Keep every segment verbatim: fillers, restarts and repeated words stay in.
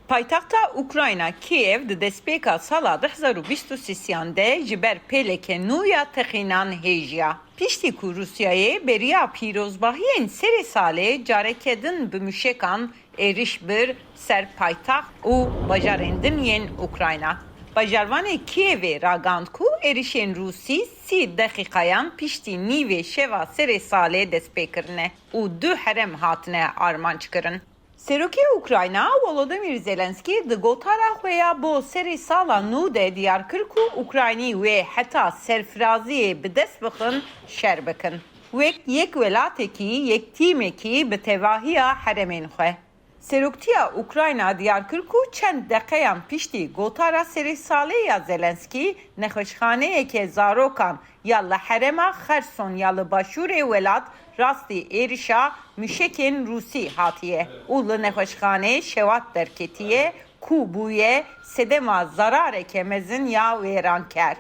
Paytexta Ukrayna Kiev di destpêka sala du hezar û bîst û sêyan de ji ber pêleke nû ya teqînan hêjiya. Piştî ku Rûsyayê beriya pîrozbahiyên serê salê careke din bi muşekan êriş bir ser paytext û bajarên din yên Ukrayna. Bajarvanê Kievê ragand ku êrişên Rûsî sî deqîqayan piştî nîvê şeva serê salê dest pê kirine û du herem hatine armanc kirin. Serokê Ukrayna Volodymyr Zelensky di gotara xwe ya bo serê sala nû de diyar kir ku Ukraynî wê heta serfiraziyê bi dest bixin şer bikin. Wek yek welatekî, yek tîmekî bi tevahiya heremên xwe. Seroktiya Ukrayna diyar kir ku çend deqeyan piştî gotara serê salê ya Zelensky, nexweşxaneyeke zarokan ya li herêma Xerson ya li başûrê welat rastî êrişa muşekên Rûsî hatiye û li nexweşxaneyê şewat derketiye ku bûye sedema zarareke mezin ya wêranker.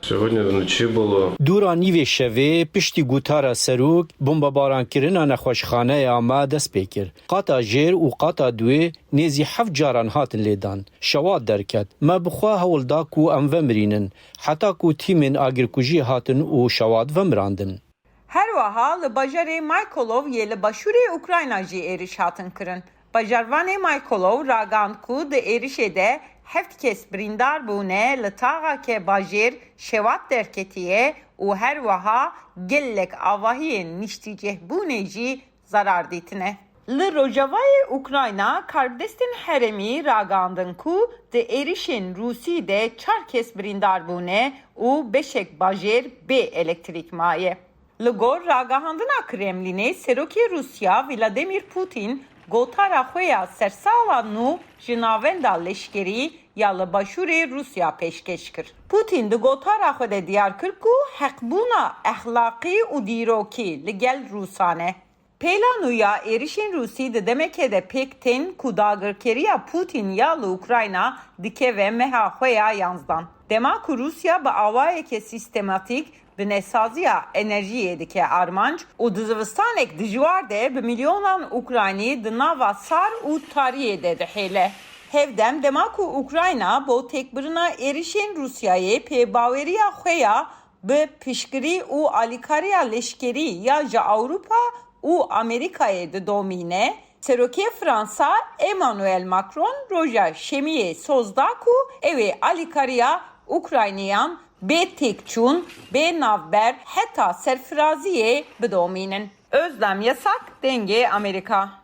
Сьогодні вночі було. Dûra nîvê şevê piştî gotara serok, bombebaran kirina nexweşxaneya me dest pê kir. Qata jêr û qata duê nêzî heft caran hatin lêdan. Şewat derket. Me bi xwe hewl da ku em vemirînin, heta ku tîmên agirkujiyê hatin û şewat vemirandin. Her wiha li bajarê Mykolov yê li başûrê Ukrayna jî êriş hatin kirin. Bajarvanê Mykolov ragand ku di êrişê de heft kes birîndar bûne, li taxeke bajêr şewat derketiye û her wiha gelek avahiyên niştîcihbûnê jî zarar dîtine. Li rojavayê Ukrayna karbidestên herêmî ragandin ku di êrişên Rûsî de çar kes birîndar bûne û beşek bajêr bê elektrîk maye. Li gor ragihandina Kremlînê, Serokê Rûsya Vladimir Putin gotara xwe ya sersala nû ji navenda leşkerî ya li başûrê Rûsya pêşkêş kir. Putin di gotara xwe de diyar kir ku heqbûna exlaqî û dîrokî li gel Rûsan e. Pêla nû ya êrişên Rûsî di demekê de pêk tên ku dagirkeriya Putin ya li Ukrayna dikeve meha xwe ya yanzdan. Dema ku Rûsya bi awayeke sîstematîk binesaziya enerjiyê dike armanc û di zivistanek dijwar de bi milyonan Ukraynî di nava sar û tariyê de dihêle. Hevdem, dema ku Ukrayna bo têkbirina êrişên Rûsyayê pêbaweriya xwe ya bi piştgirî û alîkariya leşkerî ya ji Ewropa û Amerîkayê didomîne, Serokê Fransa Emmanuel Macron roja Şemiyê soz da ku ew ê alîkariya Ukrayniyan bê têkçûn, bê navber heta serfiraziyê bidomînin. Özlem Yasak, Dengê Amerîka.